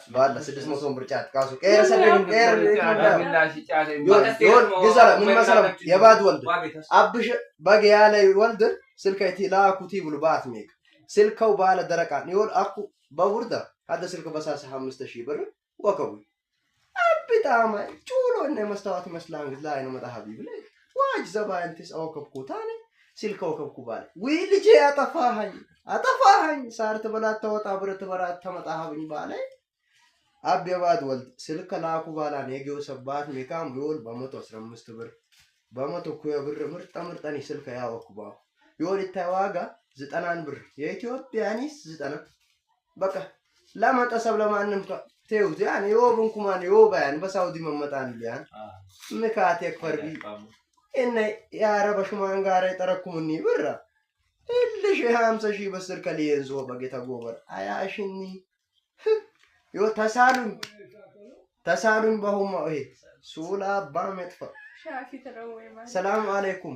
ባለ 600 ብር ጫት ቃሱ ቀረ ሰደኝ ቀረ ግዛላ ምን መሰለም የባት ወልድ አብሽ በግ ያለ ወልድ ስልከቲ ላኩቲ ብሉ ባት ሜክ ስልከው ባለ ደረቃን ይወል አኩ በቡርዳ ሀደ ስልክ በሳሳ 5000 ብር ወከቡ አብጣማ ጩሎ እነ መስታወት መስላን ላይ ነው መጣ ሀቢብ ላይ ዋጅ ዘባ እንትስ አወከብኩ ታኔ ስልከው ከብኩ ባለ ውይ ልጄ አጠፋሃኝ አጠፋሃኝ ሳር ትበላት ተወጣ ብር ትበላት ተመጣሃብኝ ባለ አብ የባት ወልድ ስልክ ላኩ ባላን የጌው ሰባት ሜካም ቢወል በ115 ብር በመቶ ኩየ ብር ምርጥ ምርጠኒ ስልከ ያወኩ ባው ይወል ይታይ ዋጋ 90 ብር የኢትዮጵያኒስ 90 በቃ ለመጠሰብ ለማንም ተውት ያን ዮብን ኩማን ዮባያን በሳውዲ መመጣን ቢያን ምካት የክፈርቢ እነ የአረበ ሹማን ጋር የጠረኩምኒ ብራ እልሽ 50 ሺህ በስር ከሊየንዞ በጌታ ጎበር አያሽኒ ዮ ተሳሉኝ ተሳሉኝ በሁማ ይሄ ሱላ አባ መጥፋ። ሰላም አለይኩም።